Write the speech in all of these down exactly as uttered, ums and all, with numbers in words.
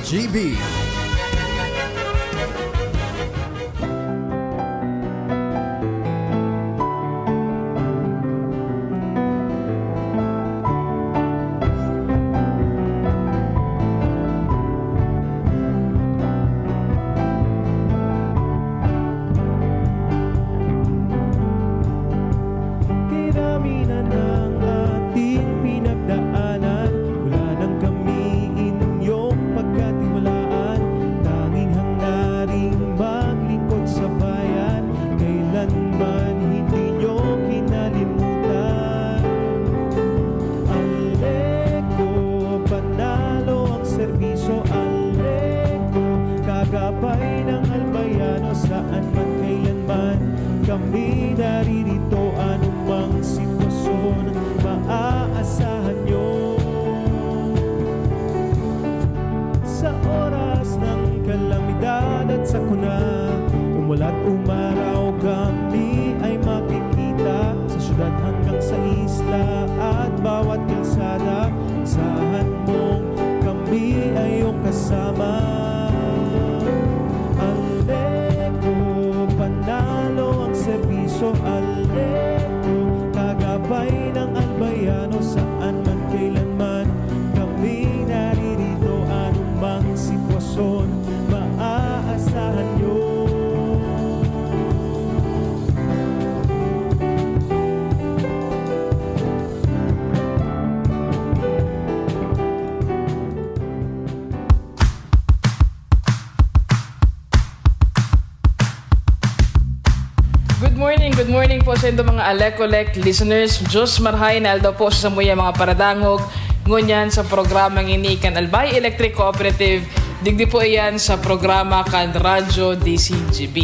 G B. Kay dami na ng ating pinagdaanan, wala nang kami inyong pagkatiwalaan. Tanging hangaring maglingkod sa bayan, kailanman hindi nyo kinalimutan. Aleco, panalo ang serbisyo. Aleco, kagabay ng Albayano, saan man, kailanman, kami naririto. Anumang sitwasyon, maaasahan nyo. Sa oras ng kalamidad at sakuna, umulat umaraw, kami ay makikita, sa syudad hanggang sa isla at bawat kalsada. Asahan mong kami ay iyong kasama. Aleco, panalo ang serbisyo. Aleco, kagabay ng Albayano, saan man, kailanman, kami naririto. Anumang sitwasyon, maaasahan nyo. Good morning, good morning po sa indo mga Alecolec listeners. Diyos marhay na aldaw po sa samuya mga paradangog. Ngunyan sa programang ini kan Albay Electric Cooperative, digdi po iyan sa programa kan Radyo D C G B.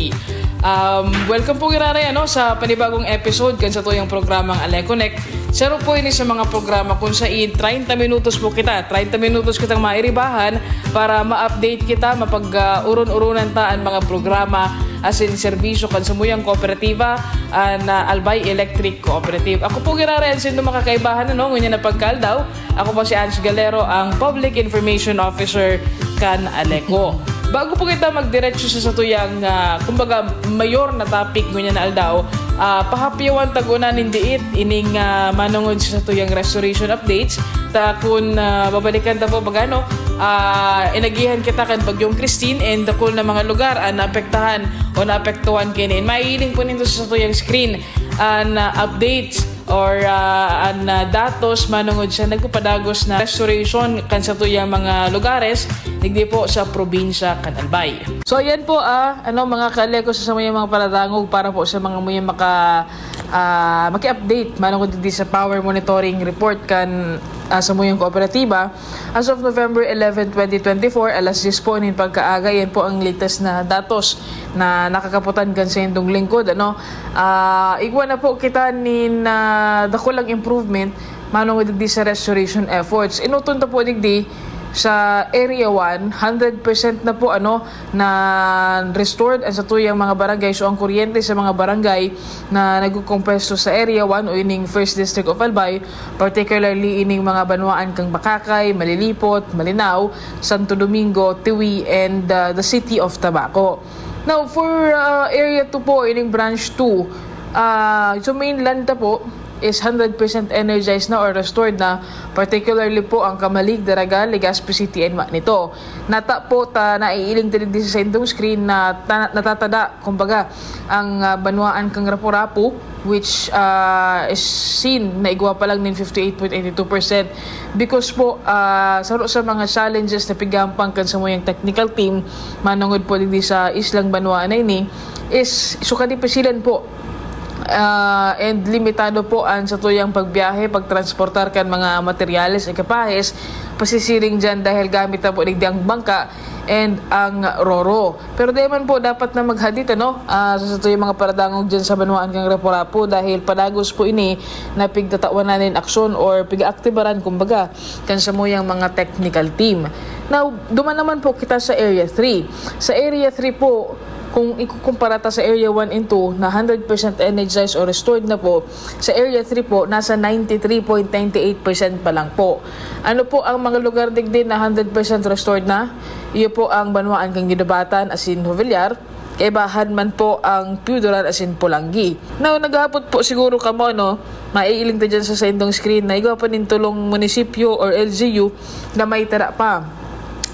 Um, welcome po giraray, ano, sa panibagong episode kan satuyang programang Aleconec. Saro po ini sa mga programa kung sain treinta minutos po kita, treinta minutos kitang mairibahan para ma-update kita, mapag-, ah, uron-uronan ta an mga programa asin serbisyo kan samuyang kooperatiba, an, ah, Albay Electric Cooperative. Ako po giraray an saindo mga kaibahan, ano, ngunyan na pagkaaldaw. Ako po si Ange Galero, ang Public Information Officer kan Aleco. Bago po kita magdiretso sa satuyang, ah, kumbaga, mayor na topic ngunyan na aldaw, ah, pahapyawan ta guna nin diit ining, ah, manongod sa satuyang restoration updates. Ta kun, ah, babalikan ta po baga, no, ah, inagihan kita kan Bagyong Christine and dakul na mga lugar an naapektahan o naapektuhan kaini. Maihiling po nindo sa satuyang screen an, ah, updates or, ah, an, ah, datos manongod sa nagpapadagos na restoration kan satuyang mga lugares, digdi po sa probinsya kan Albay. So, ayan po, ah, ano, mga ka-Aleco, sa samuyang mga paradangog para po sa mga muyang maka-, ah, maki-update manongod digdi sa power monitoring report kan, ah, samuyang kooperatiba. As of November eleven, twenty twenty-four, alas diyes po nin pagkaaga, yan po ang latest na datos na nakakaputan kan saindong lingkod, ano. Ah, igwa na po kita nin, ah, dakulang improvement manongod digdi sa restoration efforts. Enoton ta po digdi sa Area one, hundred percent na po, ano, na restored ang satuyang mga barangay. So, ang kuryente sa mga barangay na nagkukumpwesto sa Area one o ining First District of Albay, particularly ining mga banwaan kan Bacacay, Malilipot, Malinao, Santo Domingo, Tiwi, and, uh, the City of Tabaco. Now, for, uh, Area two po, ining Branch two, uh, sa mainland ta po is hundred percent energized na or restored na, particularly po ang Camalig, Daraga, Legazpi City, and Magneto. Nata po ta, naiiling ta digdi sa saindong screen na ta-, natatada, kumbaga, ang, ah, banwaan kan Rapu-Rapu, which, ah, is seen na igwa pa lang nin fifty-eight point eight two percent. Because po, ah, saro sa mga challenges na pigahampang kan samuyang technical team, manongod po digdi sa islang banwaan na ini, is suka di pasilan po, ah, and limitado po ang satuyang pagbiyahe, pagtransportar kan mga materyales, ekipahes, pasisiring diyan dahil gamit na po digdi ang bangka and ang roro. Pero di man po dapat na maghadit, ano, ah, sa satuyang mga paradangog diyan sa banwaan kan Rapu-Rapu dahil padagos po ini na pigtatawanan nin aksyon or pig-aaktibaran, kumbaga, kan samuyang mga technical team. Now, duman naman po kita sa Area three. Sa Area three po, Kung ikukumpara ta sa Area one and two na hundred percent energized o restored na po, sa Area three po, nasa ninety-three point ninety-eight percent pa lang po. Ano po ang mga lugar digdi na hundred percent restored na? Iyo po ang banwaan kan Guinobatan, asin Jovellar, kaibahan man po ang Pio Duran asin Polangui. Now, naghapot po siguro kamo, no? Maiiling ta dyan sa saindong screen na igwa pa nin tulong munisipyo or L G U na may tira pa.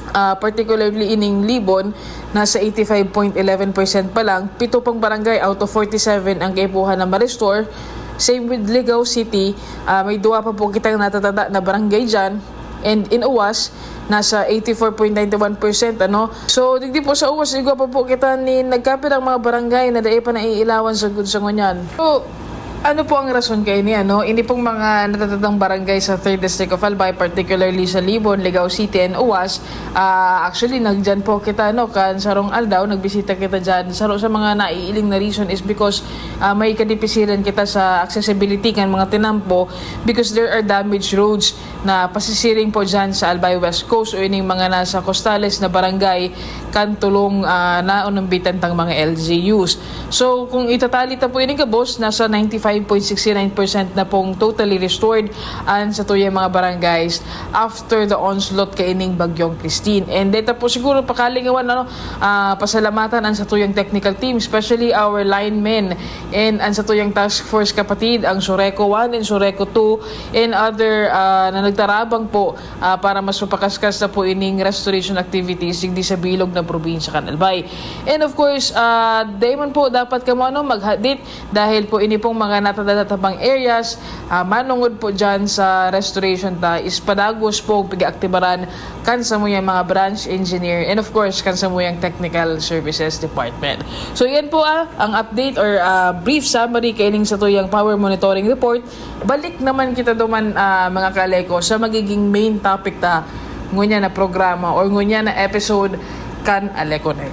Ah, particularly ining Libon, nasa eighty-five point eleven percent pa lang. Pito pang barangay out of forty-seven ang kaipuhan na ma-restore. Same with Ligao City, ah, may duwa pa po kitang natatada na barangay dyan. And in Oas, nasa eighty-four point nine one percent, ano? So, digdi po sa Oas, igwa pa po kita nin nagkapirang mga barangay na dai pa naiilawan sagkod sa ngunyan. So, ano po ang rason kaini, ano? Ini pong mga natatadang barangay sa third District of Albay, particularly sa Libon, Ligao City, and Oas, ah, actually, nagdiyan po kita, no, kan sarong aldaw, nagbisita kita diyan. Saro sa mga naiiling na reason is because, ah, may kadipisilan kita sa accessibility kan mga tinampo because there are damaged roads na pasisiring po dyan sa Albay West Coast o ining mga nasa costales na barangay kan tulong, ah, naonambitan tang mga L G Us. So, kung itatali ta po ining gabos, nasa ninety-five point sixty-nine percent na pong totally restored an satuyang mga barangays after the onslaught kaining Bagyong Christine. And deta po siguro pakalingawan, ano, ah, pasalamatan ang satuyang technical team, especially our linemen and ang satuyang task force kapatid, ang Sureco one and Sureco two, and other, ah, na nagtarabang po, ah, para mas mapakaskas na po ining restoration activities digdi sa bilog na probinsya kan Albay. And of course, ah, dai man po dapat kamo, ano, maghadit dahil po ini pong mga natatatabang areas, ah, manungod po dyan sa restoration ta is padagos po pigaaktibaran kan samuyang mga branch engineer and of course kan samuyang technical services department. So yan po, ah, ang update or, ah, brief summary kaining satuyang power monitoring report. Balik naman kita duman, ah, mga ka-Aleco, sa magiging main topic ta ngunyan na programa or ngunyan na episode kan Aleco Night.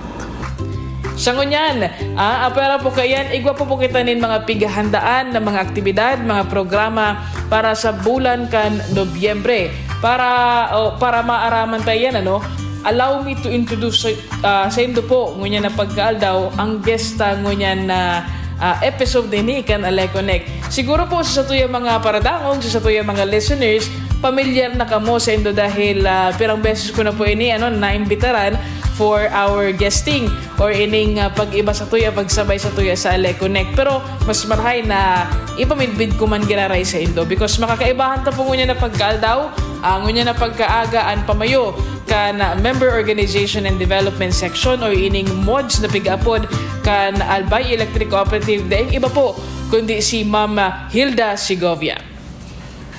Sa ngunyan, ah, apwera po kaiyan, igwa pa po kita nin mga pighahandaan na mga aktibidad, mga programa para sa bulan kan Nobyembre. Para, o, para maaraman ta iyan, ano, allow me to introduce sa, ah, saindo po, ngunyan na pagkaaldaw, ang guest ta ngunyan na, ah, episode ini kan Ale Connect. Siguro po sa satuyang mga paradangog, sa satuyang mga listeners, pamilyar na kamo saindo dahil, ah, pirang beses ko na po ini, ano, naimbitaran for our guesting or ining, ah, pag-iba satuya, pagsabay satuya sa Ale Connect. Pero mas marahay na ipamidbid ko man giraray saindo because makakaibahan ta po ngunyan na pagkaaldaw, ah, ngunyan na pagkaaga an pamayo kan, ah, Member Organization and Development Section or ining mods na pig-apod kan Albay Electric Cooperative, daing iba po kundi si Ma'am, ah, Hilda Segovia.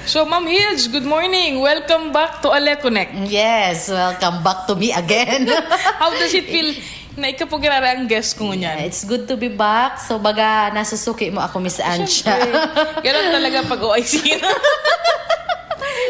So, Ma'am Hills, good morning. Welcome back to Ale Connect. Yes, welcome back to me again. How does it feel na ikaw po giraray ang guest ko ngunyan? It's good to be back. So, baga, nasusuki mo ako, Miss Ansha. Siyempre. Ganun talaga pag O I C.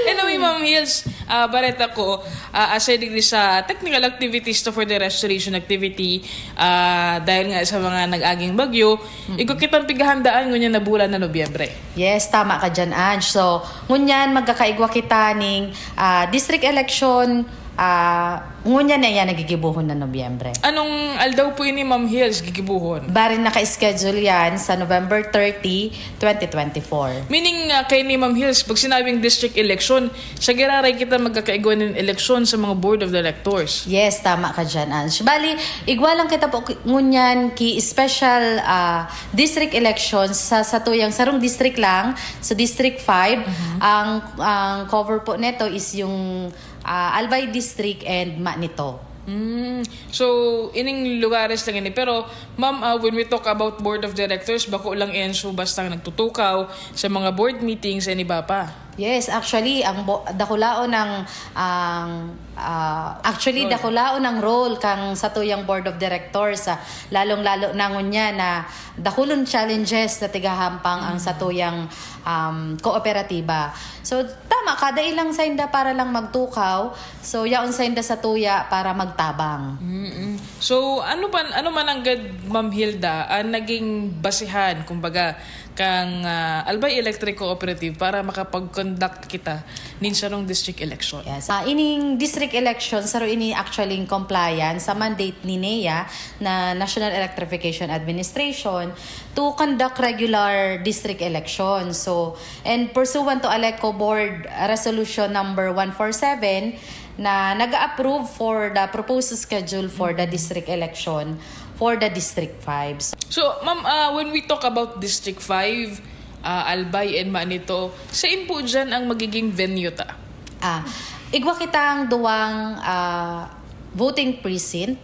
Anyway, Ma'am Hills, ah, bareta ko, ah, aside digdi sa technical activities to for the restoration activity, ah, dahil nga sa mga nag-aging bagyo, igwa kitang pighahandaan ngunyan na bulan na Nobyembre. Yes, tama ka dyan, Ange. So, ngunyan, magkakaigwa kita ning, ah, district election, ah, ngunyan na yan, nagigibuhon na Nobyembre. Anong aldaw po ini, Ma'am Hills, gigibuhon? Bari naka-schedule yan sa November thirty, twenty twenty-four. Meaning, ah, kaini, Ma'am Hills, pag sinabing district election, sa giraray kita magkakaigwa nin eleksyon sa mga board of directors. Yes, tama ka dyan, Ange. Bali, igwa lang kita po k- ngunyan ki special, ah, district elections sa satuyang sarong district lang, sa District five. Ang, ang cover po neto is yung, ah, Albay District and Manito. Mm. So, ining lugares lang ini. Pero, ma'am, ah, when we talk about board of directors, bako lang iyan so basta nagtutukaw sa mga board meetings and iba pa. Yes, actually, ang bo- dakulaon ng ang ah, actually, dakulaon ang role kang satuyang board of directors, ah, lalong-lalo na ngunyan na dakulon challenges na tigahampang ang satuyang, um, kooperatiba. So, tama ka, dai lang sainda para lang magtukaw. So, yaon sainda satuya para magtabang. Mm-mm. So, ano pa, ano man ang gad, Ma'am Hilda, ang naging basihan, kumbaga, kang, ah, Albay Electric Cooperative para makapag-conduct kita nin sarong district election. Yes. Ah, ining district election, saro ini actually in compliance sa mandate ni NEA na National Electrification Administration to conduct regular district election. So, and pursuant to ALECO Board Resolution number one four seven na nag-approve for the proposed schedule for the district election for the District five. So, ma'am, ah, when we talk about District five, ah, Albay and Manito, sain po dyan ang magiging venue ta? Ah, igwa kitang duwang ah, voting precinct,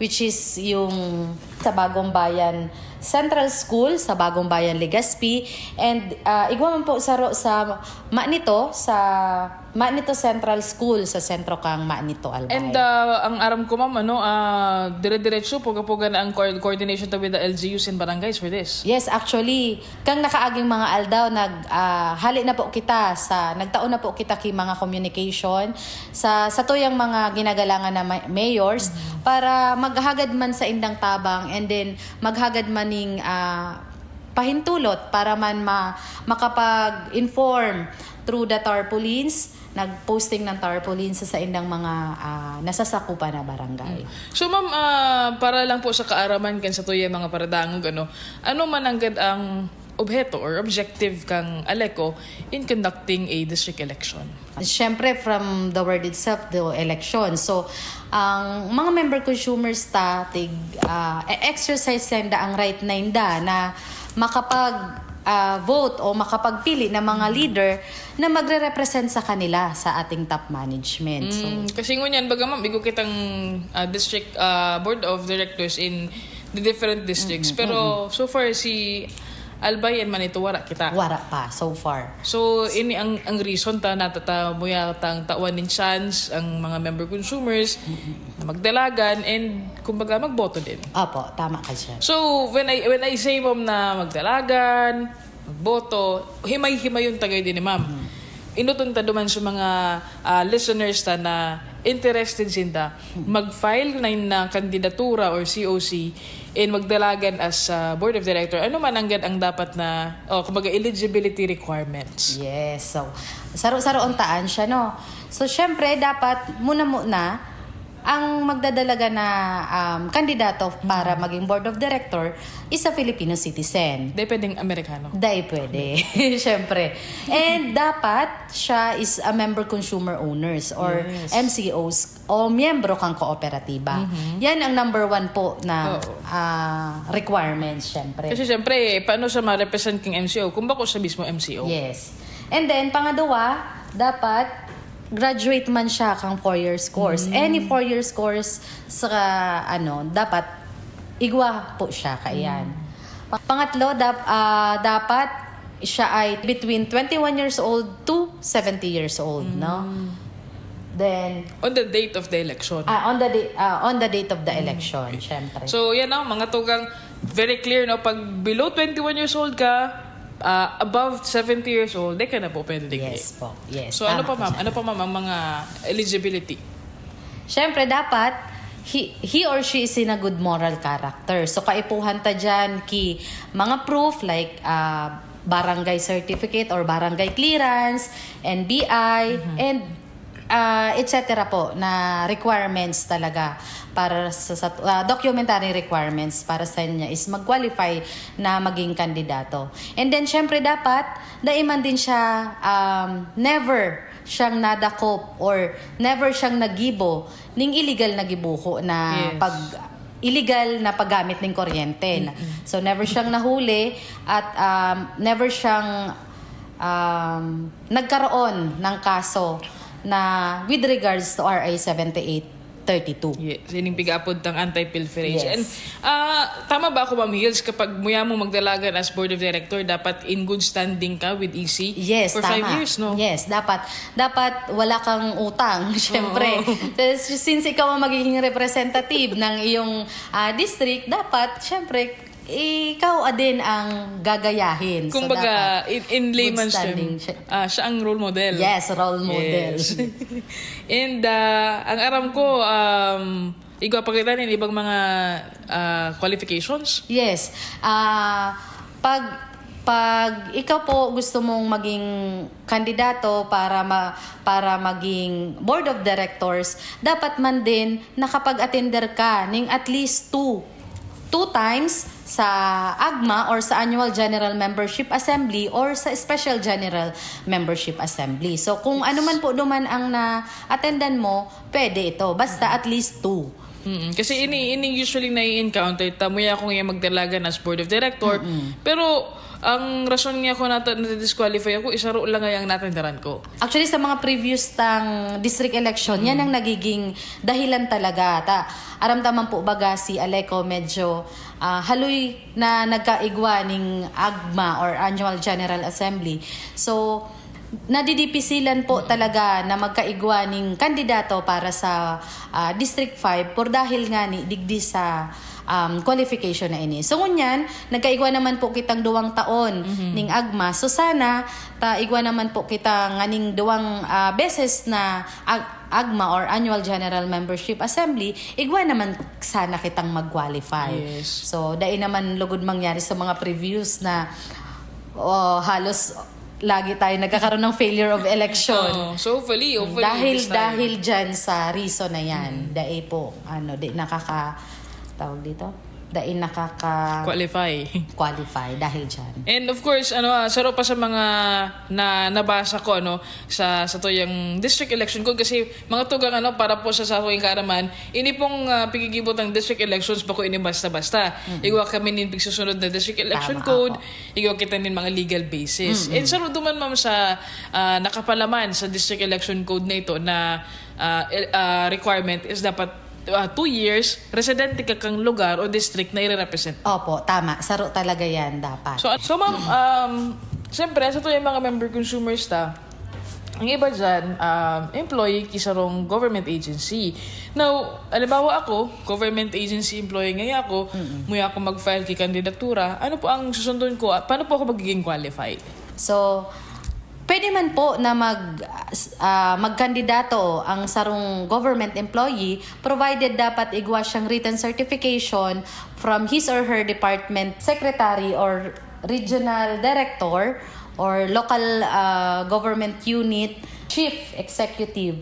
which is yung sa Bagong Bayan Central School, sa Bagong Bayan, Legazpi, and ah, igwa man po saro sa Manito, sa Manito Central School, sa sentro kang Manito, Albay. And ah, ang aram ko, ma'am, ano, ah, dire-diretso, puga-puga na ang co- coordination ta with the L G Us and barangays for this. Yes, actually, kang nakaaging mga aldaw, nag, ah, hali na po kita sa, nagtao na po kita ki mga communication sa, sa tuyang mga ginagalangan na ma- mayors para maghagad man sa indang tabang, and then maghagad man ning ah, pahintulot para man ma- makapag-inform through the tarpaulins. Nag-posting ng tarpaulins sa saindang mga ah, nasasakupan na barangay. So, ma'am, ah, para lang po sa kaaraman kan sa tuyang mga paradangog, ano, ano man anggad ang obheto or objective kang ALECO in conducting a district election? Siyempre, from the word itself, the election. So, ang mga member consumers ta, tig, ah, e-exercise ninda ang right ninda na makapag ah, vote o makapagpili ng mga leader na magre-represent sa kanila sa ating top management. So, Mm, kasi ngunyan, baga, ma'am, igo kitang ah, district ah, board of directors in the different districts. Pero so far, si Albay and Manito, wara kita. Wara pa, so far. So, ini ang ang reason ta natatamuya tang tawan nin chance ang mga member consumers na magdalagan and, kumbaga, magboto din. Opo, tama ka dyan. So, when I when I say, ma'am, na magdalagan, magboto, himay-himayon ta gayod ini, ma'am. Inuton ta duman sa mga ah, listeners ta na interested sinda mag-file na na kandidatura or C O C and magdalagan as ah, board of director. Ano man anggad ang dapat na, oh, kumbaga, eligibility requirements? Yes. So, saro-saro ang taan siya, no? So, syempre, dapat muna-muna, ang magdadalaga na um, kandidato para maging board of director is a Filipino citizen. Di pwedeng Amerikano. Dai pwede. Siyempre. And dapat siya is a member consumer owners or Yes. M C Os o miyembro kang kooperatiba. Yan ang number one po na Oo. ah, requirements, syempre. Kasi, siyempre, paano siya ma-represent king M C O kung bako siya mismo M C O? Yes. And then, pangadwa, dapat graduate man siya kang four years course. Any four years course sa, ano, dapat igwa po siya, kaiyan. Pa- Pangatlo, dap, ah, dapat siya ay between twenty-one years old to seventy years old, no? Then, On the date of the election. ah, on the day, ah, on the date of the election, syempre. So, yan, no, mga tugang, very clear, no? Pag below twenty-one years old ka, ah, above seventy years old, di ka na po pwede digdi. Yes po. Yes. So, ano Tama pa, ka ma'am? dyan. Ano pa, ma'am, ang mga eligibility? Siyempre, dapat he, he or she is in a good moral character. So, kaipuhan ta dyan ki mga proof like ah, barangay certificate or barangay clearance, N B I, and ah, et cetera po na requirements talaga para sa, sa ah, documentary requirements para sa niya is mag-qualify na maging kandidato. And then, syempre, dapat dai man din siya um, never siyang nadakop or never siyang nagibo ning illegal na gibuho na Yes. pag illegal na paggamit ning kuryente. So, never siyang nahuli at um, never siyang um, nagkaroon ng kaso na with regards to R A seventy-eight thirty-two. Yes, ining pigaapod tang anti-pilferage. Yes. And ah, tama ba ako, Ma'am Hills, kapag muya mo magdalagan as board of director, dapat in good standing ka with E C Yes, for tama. five years, no? Yes, dapat dapat wala kang utang, syempre. Since ikaw ang magiging representative ng iyong ah, district, dapat syempre ikaw din ang gagayahin. So, Kumbaga, dapat in, in good layman's standing term, siya. Ah, siya ang role model. Yes, role model. Yes. And ah, ang aram ko, um, igwa pa kita nin ibang mga ah, qualifications. Yes. Ah, pag Pag ikaw po gusto mong maging kandidato para ma-, para maging board of directors, dapat man din nakapag-attender ka ning at least two, two times sa AGMA or sa Annual General Membership Assembly or sa Special General Membership Assembly. So, kung ano man po duman ang na-attendan mo, pwede ito. Basta at least two. Mm, kasi ini, ini usually nai-encounter ta, muya ako ngayon magdalagan as board of director. Mm-mm. Pero ang rason nga ako nata, na-disqualify ako, isaro lang nga ang natenderan ko. Actually, sa mga previous tang district election, yan ang nagiging dahilan talaga. Ta, aram taman po baga si Aleco medyo ah, haloy na nagkaigwa ning AGMA or Annual General Assembly. So, nadidipisilan po talaga na magkaigwa ning kandidato para sa ah, District five por dahil nga ni digdi sa um, qualification na ini. So ngunyan, nagkaigwa naman po kitang duwang taon ning AGMA. So sana ta igwa naman po kita nganing duwang ah, beses na ag- AGMA or Annual General Membership Assembly, igwa naman sana kitang mag-qualify. Yes. So, dai naman lugod mangyari sa mga previous na oh, halos lagi tayo nagkakaroon ng failure of election. Oh, so hopefully, hopefully dahil this time. Dahil dyan sa reason na yan, dai po, ano, di nakaka, tawag dito? Dai nakaka Qualify. Qualify dahil dyan. And of course, ano, ah, saro pa sa mga na nabasa ko, ano, sa sa tuyang district election code, kasi mga tugang, ano, para po sa sa tuyang kaaraman, ini pong ah, pigigibot ng district elections pa ko ini basta-basta. Igwa kami nin pigsusunod na district election Tama, code, opo. Igwa kita nin mga legal basis. And saro duman, ma'am, sa ah, nakapalaman sa district election code na ito na ah, el- ah, requirement is dapat ah, two years, residente ka kang lugar o district na ire-represent. Opo, tama. Saro talaga yan dapat. So, so ma'am, um, siyempre, sa tuyang mga member consumers ta, ang iba dyan, um, employee ki sarong government agency. Now, halimbawa ako, government agency employee ngayon ako, muya ako mag-file ki kandidatura, ano po ang susundon ko? Paano po ako magiging qualified? So, pwede man po na mag, ah, magkandidato ang sarong government employee, provided dapat igwa siyang written certification from his or her department secretary or regional director or local ah, government unit chief executive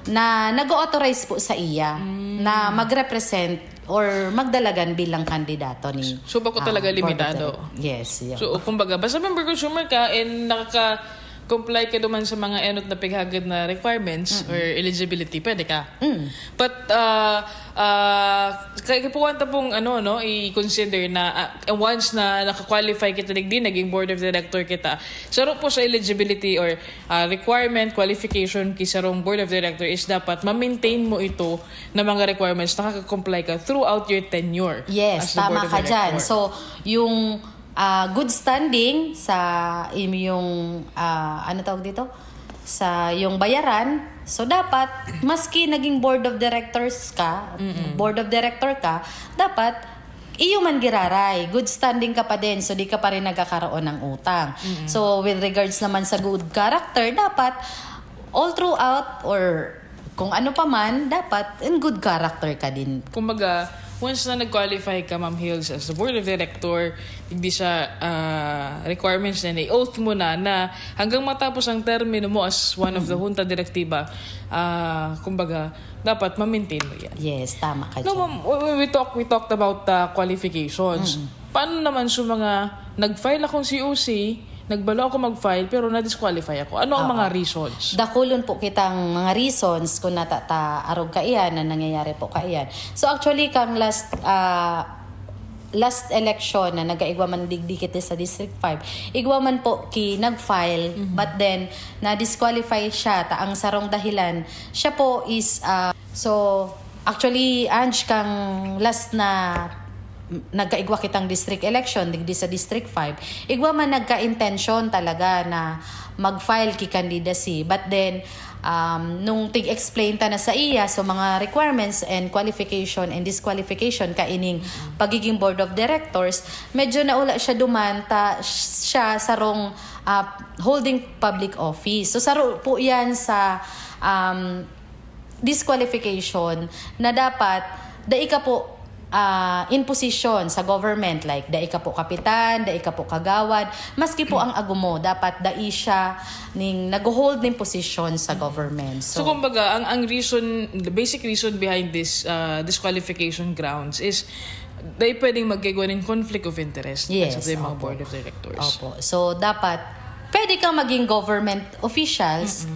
na nag-authorize po sa iya na mag-represent or magdalagan bilang kandidato ni So, bako ah, talaga Board of limitado? Direct- Yes, yeah. So, kumbaga, basta member consumer ka and nakaka-comply ka duman sa mga enot na pighagad na requirements or eligibility, pwede ka. Mm. But, uh, uh, kaya po ta pong ano, no, i-consider na ah, once na naka-qualify kita digdi, naging board of director kita, saro po sa eligibility or ah, requirement, qualification ki sarong board of director is dapat ma-maintain mo ito na mga requirements, nakaka-comply ka throughout your tenure Yes, as the tama board of ka dyan. director. So, yung ah, good standing sa im- yung ah, ano tawag dito? Sa yung bayaran. So, dapat, maski naging board of directors ka, board of director ka, dapat iyo man giraray, good standing ka pa din, so di ka pa rin nagkakaroon ng utang. So, with regards naman sa good character, dapat all throughout or kung ano pa man, dapat in good character ka din. Kumbaga, once na nag-qualify ka, Ma'am Hills, as the board of director, hindi siya ah, requirements na ni-oath mo na, na hanggang matapos ang termino mo as one of the junta directiva, ah, kumbaga, dapat ma-maintain mo yan. Yes, tama ka No, dyan. ma'am, we, we, we talk, we talked about uh, qualifications. Paano naman sa mga nag-file akong C O C, nagbalo ako mag-file, pero na-disqualify ako? Ano ang Oo. mga reasons? Dakulon po kitang mga reasons kung nata ta arog kaiyan na nangyayari po kaiyan. So actually, kang last ah, last election na nagkaigwa man digdi kita sa District five, igwa man po ki nag-file, but then na-disqualify siya. Ta ang sarong dahilan, siya po is ah, so actually, Ange, kang last na nagkaigwa kitang district election digdi sa District five, igwa man nagka-intensyon talaga na mag-file ki candidacy. But then, um, nung tig-explain ta na sa iya, so mga requirements and qualification and disqualification kaining pagiging board of directors, medyo naula siya duman ta siya sarong ah, holding public office. So saro po yan sa um, disqualification na dapat dai ka po ah, in position sa government, like dai ka po kapitan, dai ka po kagawad, maski po ang ago mo, dapat dai siya ning nag-hold ning position sa government. So, kumbaga, ang, ang reason, the basic reason behind this uh, disqualification grounds is dai pwedeng magkaigwa ning conflict of interest Yes, sa mga opo. board of directors. Opo. So, dapat, pwede kang maging government officials,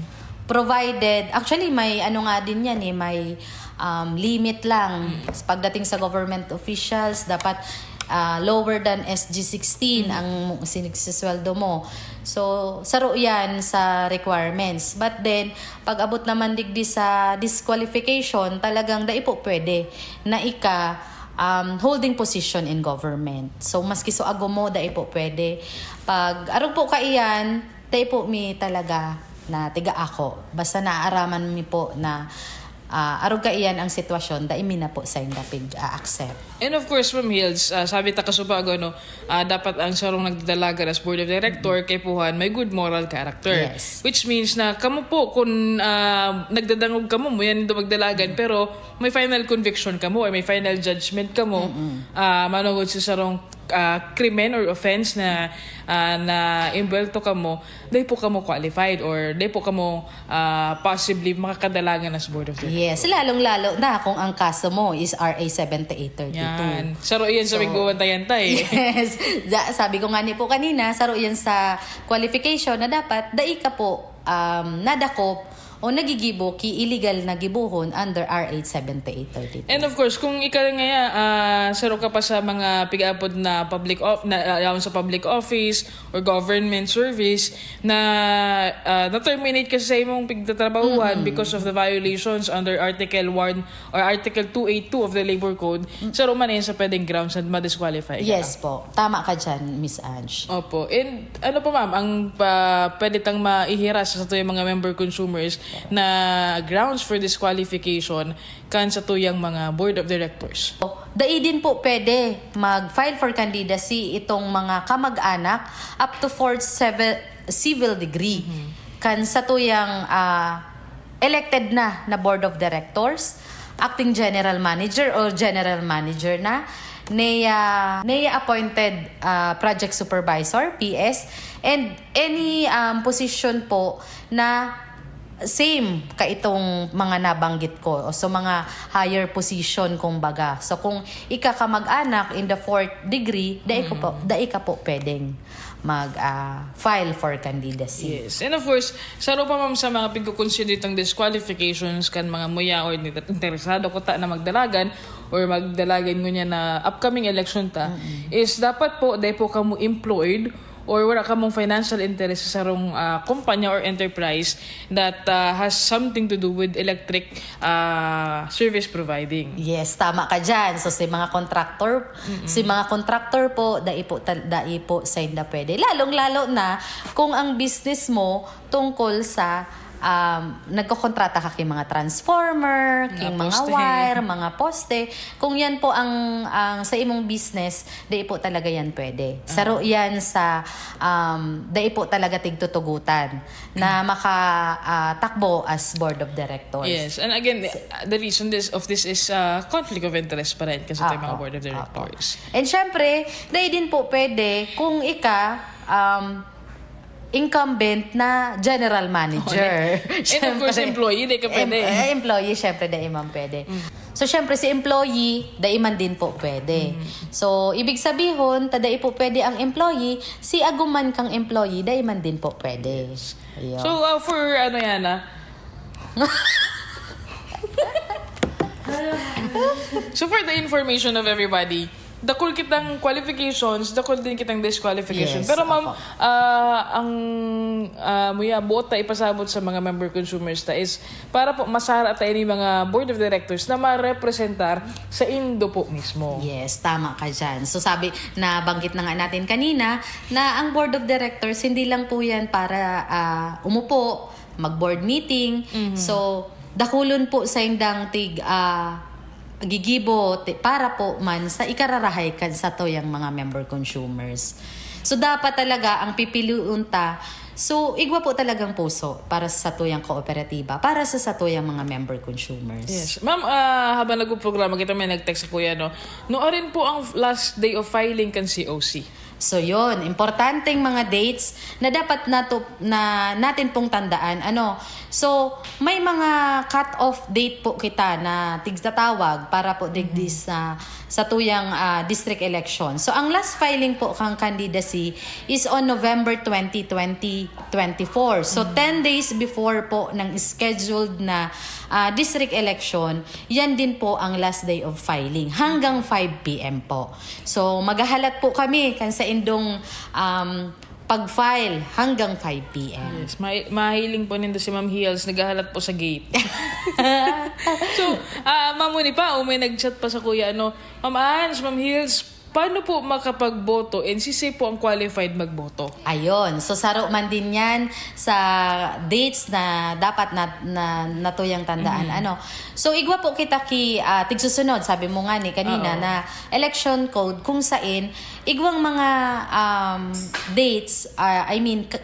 provided, actually, may ano nga din yan eh, may um, limit lang pagdating sa government officials, dapat ah, lower than S G sixteen ang sinigsisweldo mo. So, saro yan sa requirements. But then, pag abot naman digdi sa disqualification, talagang dai po pwede na ika um, holding position in government. So, maski so ago mo, dai po pwede. Pag arog po kaiyan, dai po mi talaga na tiga ako. Basta naaaraman mi po na ah, arog kaiyan ang sitwasyon, dai mi na po sainda pig-accept. And of course, Ma'am Hills, ah, sabi ta kasubago, ano, ah, dapat ang sarong nagdadalagan as board of director kay puhan may good moral character. Yes. Which means na kamo po, kung ah, nagdadangog kamo, mo yan ito magdalagan, pero may final conviction kamo or may final judgment kamo, ah, manugod sa sarong ah, krimen or offense na ah, na imbuwelto kamo, dai po kamo qualified or dai po kamo ah, possibly makakadalagan as board of directors. Yes, lalong-lalo na kung ang kaso mo is R A seventy-eight thirty-two. Yan. Saro iyan sa So, migbuwan tayan tay. Yes. Da- sabi ko nga ni po kanina, saro yan sa qualification na dapat dai ka po um, nadakop o nagigibo ki illegal na gibohon under R A seventy-eight thirty-two. And of course, kung ika ngaya, ah, saro ka pa sa mga pig-apod na public of, na, ah, yaon sa public office or government service na ah, na-terminate ka sa imong pigtatrabahuhan because of the violations under Article one or Article two eight two of the Labor Code, saro man yan sa pwedeng grounds na ma-disqualify ka. Yes po. Tama ka dyan, Miss Ange. Opo. And ano pa, ma'am, ang pa, pwede tang maihiras sa tuyang mga member consumers na grounds for disqualification kan sa tuyang mga board of directors? Dai din po pwede mag-file for candidacy itong mga kamag-anak up to fourth civil, civil degree kan sa tuyang ah, elected na na board of directors, acting general manager or general manager na, NEA, NEA appointed ah, project supervisor, P S, and any um, position po na same ka itong mga nabanggit ko. So, mga higher position, kumbaga. So, kung ika kamag-anak in the fourth degree, dai, ko po, dai ka po pwedeng mag-file for candidacy. Yes. And of course, saro pa, ma'am, sa mga pigkukonsider itong disqualifications kan mga muya or ni- interesado kuta na magdalagan or magdalagan ngunyan na upcoming election ta, is dapat po, dai po kamo employed or wala kamong financial interest sa sarong ah, kumpanya or enterprise that ah, has something to do with electric ah, service providing. Yes, tama ka dyan. So, si mga contractor, si mga contractor po, dai po, tal- dai po sainda pwede. Lalong-lalo na kung ang business mo tungkol sa um, nagkokontrata ka king mga transformer, Mga king mga poste. wire, mga poste. Kung yan po ang, ang sa imong business, dai po talaga yan pwede. Saro yan sa, um, dai po talaga tigtutugutan na maka ah, takbo as board of directors. Yes. And again, the, the reason this of this is uh, conflict of interest pa rin kasi sa mga Apo, board of apo. directors. And syempre, dai din po pwede kung ika um, incumbent na general manager. And of course, employee, di ka pwede. Em- eh, employee, syempre, dai man pwede. So, syempre, si employee, dai man din po pwede. So, ibig sabihon, ta dai po pwede ang employee, si aguman kang employee, dai man din po pwede. Ayun. So, uh, for ano yan ah, so for the information of everybody, dakul kitang qualifications, dakul din kitang disqualification. Yes, Pero ma'am, opo. ah, ang ah, muya, buot ta ipasabot sa mga member consumers ta is para po masara ta ini mga board of directors na marepresentar sa indo po mismo. Yes, tama ka dyan. So sabi, nabanggit na nga natin kanina na ang board of directors, hindi lang po yan para ah, umupo, mag-board meeting. So, dakulon po sa indang tig ah, gigibo ti- para po man sa ikararahay kan sa tuyang mga member consumers. So dapat talaga ang pipilion ta So, igwa po talagang puso para sa satuyang kooperatiba, para sa satuyang mga member consumers. Yes. Ma'am, ah, habang nagpo-programa kita, may nag-text sa kuya, no? No, arin po ang last day of filing kan C O C. So, yon, importanteng mga dates na dapat nato, na natin pong tandaan. Ano? So, may mga cut-off date po kita na tigtatawag para po digdi sa satuyang ah, district election. So, ang last filing po kang candidacy is on November twenty, twenty twenty-four. So, ten days before po ng scheduled na ah, district election, yan din po ang last day of filing, hanggang five p.m. po. So, maghahalat po kami kan saindong um, pag-file hanggang five p.m. Yes, ma- mahiling po nindo si Ma'am Hills, naghahalat po sa gate. So, ah, Ma'am Muni pa, o may nag-chat pa sa kuya, ano, "Ma'am Ange, Ma'am Hills, paano po makapagboto and sisay po ang qualified magboto?" Ayun. So, saro man din yan sa dates na dapat na, na natuyang tandaan. Ano? So, igwa po kita ki ah, tigsusunod, sabi mo nga ni kanina, Oo. na election code kung sain igwang mga um, dates, ah, I mean, k-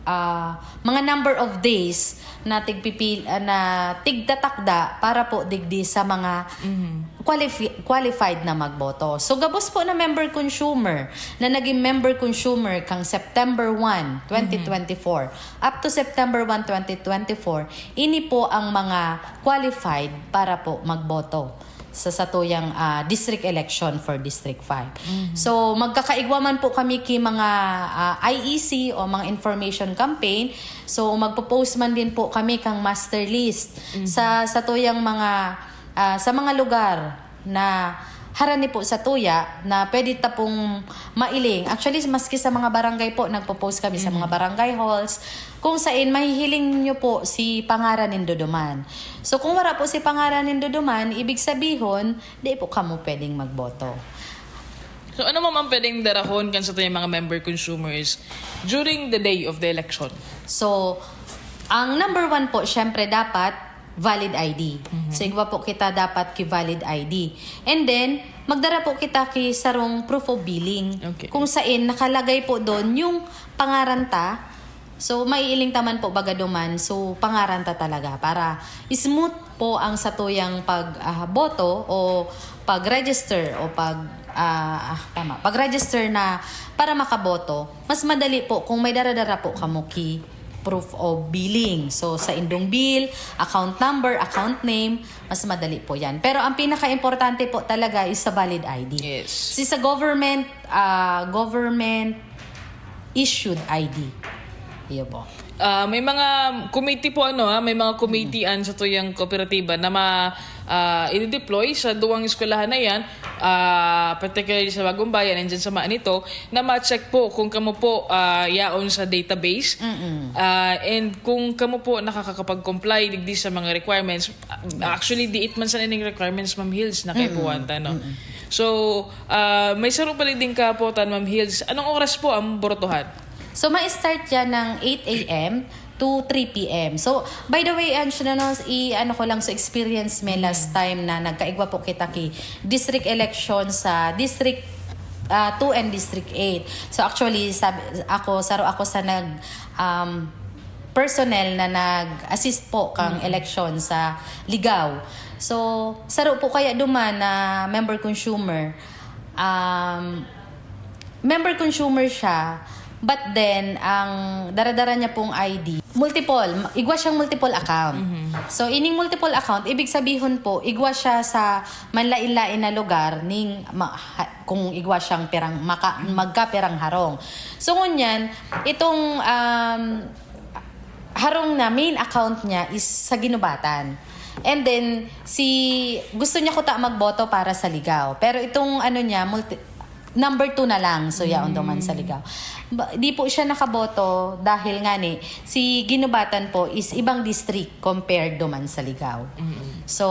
ah, mga number of days na tigpipil ah, na tigtatakda para po digdi sa mga qualifi- qualified na magboto. So, gabos po na member consumer na naging member consumer kang September one, twenty twenty-four up to September one, twenty twenty-four, ini po ang mga qualified para po magboto sa satuyang ah, district election for District five. So, magkakaigwa man po kami ki mga ah, I E C o mga information campaign. So, magpo-post man din po kami kang master list sa satuyang mga ah, sa mga lugar na harani po satuya na pwede ta pong mailing. Actually, maski sa mga barangay po, nagpo-post kami sa mga barangay halls kung sain mahihiling nyo po si pangaran nindo duman. So, kung wala po si pangaran nindo duman, ibig sabihon, di po kamo pwedeng magboto. So, ano, ma'am, ang pwedeng darahon kan satuyang mga member consumers during the day of the election? So, ang number one po, syempre dapat valid I D. So, igwa po kita dapat ki valid I D. And then, magdara po kita ki sarong proof of billing. Okay. Kung sain, nakalagay po doon yung pangaran ta. So, maiiling ta man po baga duman. So, pangaran ta talaga para smooth po ang satuyang pag ah, boto o pag-register o pag ah, ah, tama, pag-register na para makaboto. Mas madali po kung may dara-dara po kamo ki proof of billing. So, saindong bill, account number, account name, mas madali po yan. Pero ang pinaka-importante po talaga is sa valid I D. Yes. Si sa government, ah, government issued I D. Iyo po. Ah, may mga committee po, ano, ha, may mga committee an satuyang kooperatiba na ma ah, i-deploy sa duwang eskwelahan na yan, ah, particularly sa Bagong Bayan and dyan sa Maanito, na ma-check po kung kamo po ah, yaon sa database. Ah, and kung kamo po nakakapag-comply digdi sa mga requirements. Ah, actually, diit man sa nining requirements, Ma'am Hills, na kaipuhan ta, no? So, ah, may saro pa rin din kapotan, Ma'am Hills. Anong oras po ang botohan? So, ma-start yan ng eight a.m. to three p.m. So, by the way, Ange, no, no, i-ano ko lang, so experience me last time na nagkaigwa po kita ki district election sa District ah, two and District eight. So, actually, sabi, ako, saro ako sa nag, um, personnel na nag-assist po kang election sa Ligao. So, saro po kaya duman na member consumer, um, member consumer siya, but then, ang daradara niya pong I D, multiple, igwa siyang multiple account. So, ining multiple account, ibig sabihon po, igwa siya sa manlain-lain na lugar, ning, ma, ha, kung igwa siyang pirang, maka, magkapirang harong. So, ngunyan, itong, um, harong na main account niya is sa Ginubatan. And then, si, gusto niya kuta magboto para sa Ligao. Pero itong ano niya, multi, number two na lang. So, yaon daw man sa Ligao. Ba, di po siya nakaboto dahil nga ni, si Ginubatan po is ibang district compared daw man sa Ligao. So,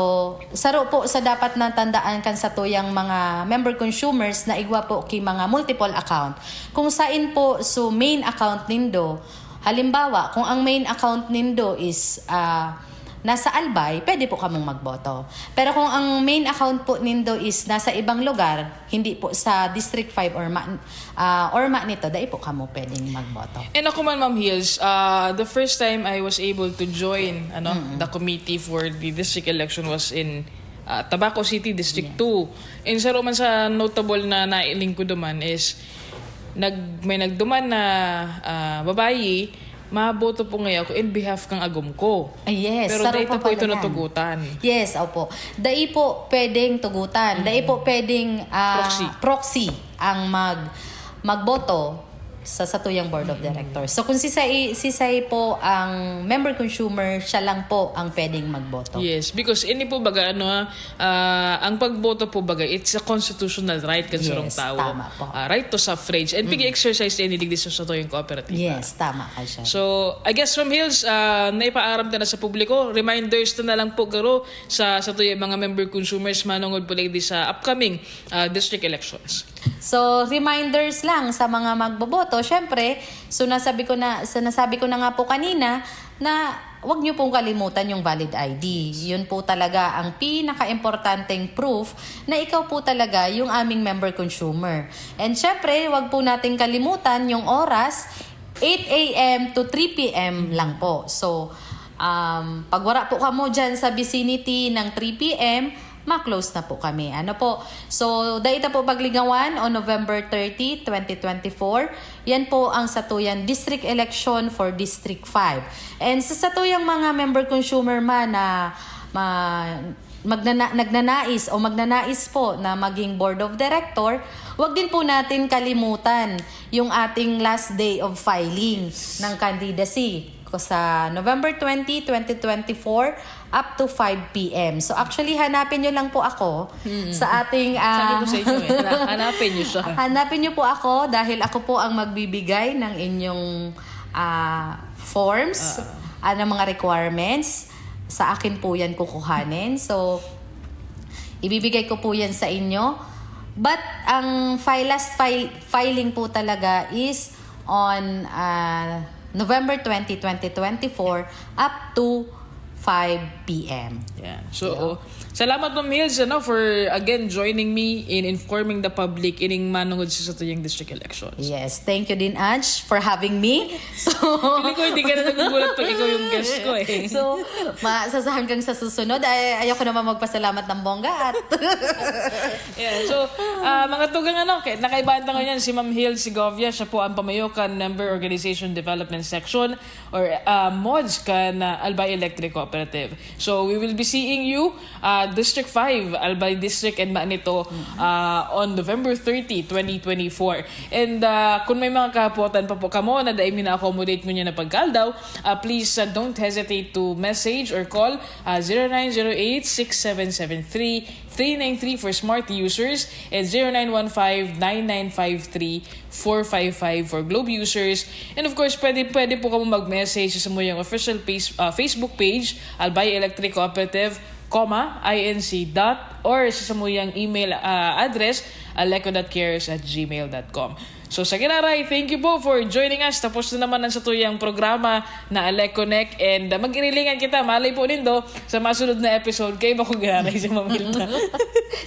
saro po sa dapat natandaan kan satuyang mga member consumers na igwa po ki mga multiple account. Kung sain po, so main account nindo, halimbawa, kung ang main account nindo is ah, nasa Albay, pwede po kamong magboto. Pero kung ang main account po nindo is nasa ibang lugar, hindi po sa District five or ma-, ah, or ma nito, dai po kamo pwedeng magboto. And ako man, Ma'am Hills, uh, the first time I was able to join ano, the committee for the district election was in uh, Tabaco City, District Yes. two. And saro man sa notable na nailing ko duman is nag, may nagduman na uh, babayi, maboto po ngayon ako in behalf kang agom ko. Ah, yes, Pero saro dito pa po ito pala yan. natugutan. Yes, opo. Dai po pwedeng tugutan. Dai po pwedeng ah, Proxy. proxy ang mag magboto sa satuyang board of directors. So kung sisay, sisay po ang member consumer, siya lang po ang pwedeng magboto. Yes, because ini po baga ano, ah, ang pagboto po baga, it's a constitutional right kan Yes, sarong tawo. Tama po. Ah, right to suffrage. And pigi-exercise ini digdi sa satuyang kooperatiba. Yes, tama ka siya. So, I guess, Ma'am Hills, uh, naipaaram ta na sa publiko, reminders ta na lang po garo sa satuyang mga member consumers manungod po digdi sa upcoming uh, district elections. So, reminders lang sa mga magboboto. Siyempre, so nasabi ko na, so nasabi ko na nga po kanina na wag niyo pong kalimutan yung valid I D. Yun po talaga ang pinaka-importanteng proof na ikaw po talaga yung aming member consumer. And syempre, wag po nating kalimutan yung oras, eight a.m. to three p.m. lang po. So, um, pag wala po kamo dyan sa vicinity ng three p.m., ma-close na po kami. Ano po? So, dai ta po paglingawan on November thirty, twenty twenty-four. Yan po ang satuyan district election for District five. And sa satuyang mga member consumer man na ma- magnana- nagnanais o magnanais po na maging board of director, wag din po natin kalimutan yung ating last day of filing ng candidacy. Ko sa November twenty, twenty twenty-four, up to five p.m. So actually, hanapin nyo lang po ako sa ating Sabi ah, ko sa inyo eh, hanapin niyo siya. Hanapin niyo po ako dahil ako po ang magbibigay ng inyong ah, forms, ah, ng mga requirements. Sa akin po yan kukuhanin. So, ibibigay ko po yan sa inyo. But ang file, last file, filing po talaga is on ah, November twenty, twenty twenty-four, up to five p.m. Yeah. So, salamat, Ma'am Hills, ano, for again joining me in informing the public ining manungod sa satuyang district elections. Yes, thank you din, Ange, for having me. So, Feeling ko hindi ka na nagugulat pag ikaw yung guest ko eh. So, ma sa sa hanggang sa susunod, ay ayoko naman magpasalamat ng bongga at Yeah, so, ah, mga tugang ano, kay- nakaibahan ta ngunyan si Ma'am Hills Segovia, siya po ang pamayo kan Member Organization Development Section or ah, MODS kan ah, Albay Electric Cooperative. So, we will be seeing you, ah, District five, Albay District and Manito, ah, on November thirty, twenty twenty-four. And ah, kung may mga kahapotan pa po kamo na dai mi na-accommodate ngunyan na pagkaldaw, ah, please ah, don't hesitate to message or call ah, zero nine zero eight, six seven seven three, three nine three for smart users and zero nine one five, nine nine five three, four five five for Globe users. And of course, pwede, pwede po kamo mag-message sa samuyang official page, ah, Facebook page, Albay Electric Cooperative, comma, inc dot, or sa samuyang email ah, address, aleco dot cares at gmail dot com. So sa giraray, thank you po for joining us. Tapos na naman ang satuyang programa na Alec Connect. And uh, mag-irilingan kita. Malay po nindo sa masunod na episode. Kay bako giraray si Ma'am Hilda.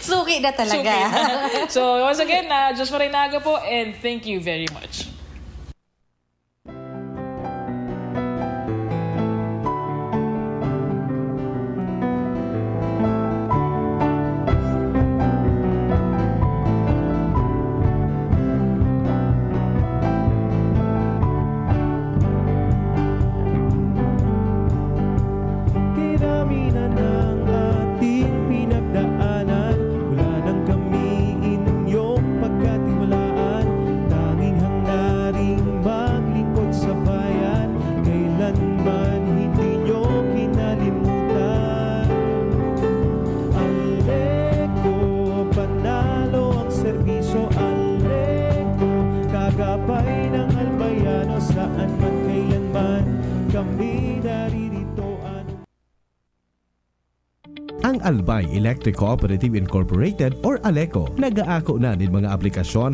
Suki na talaga. Suki na. So once again, uh, Diyos maray na aga po and thank you very much. Kiraminan ang ating pinagdaanan. Wala nang kami inyong pagkatiwalaan. Tanging hanggaring maglingkod sa bayan. Kailanman hindi nyo kinalimutan. Aleco, panalo ang serbisyo. Aleco, kagabay ng Albayano. Saan man, kailanman, kami naririto. Ano Ang Albay Electric Cooperative Incorporated or Aleco nag-aako na nin mga aplikasyon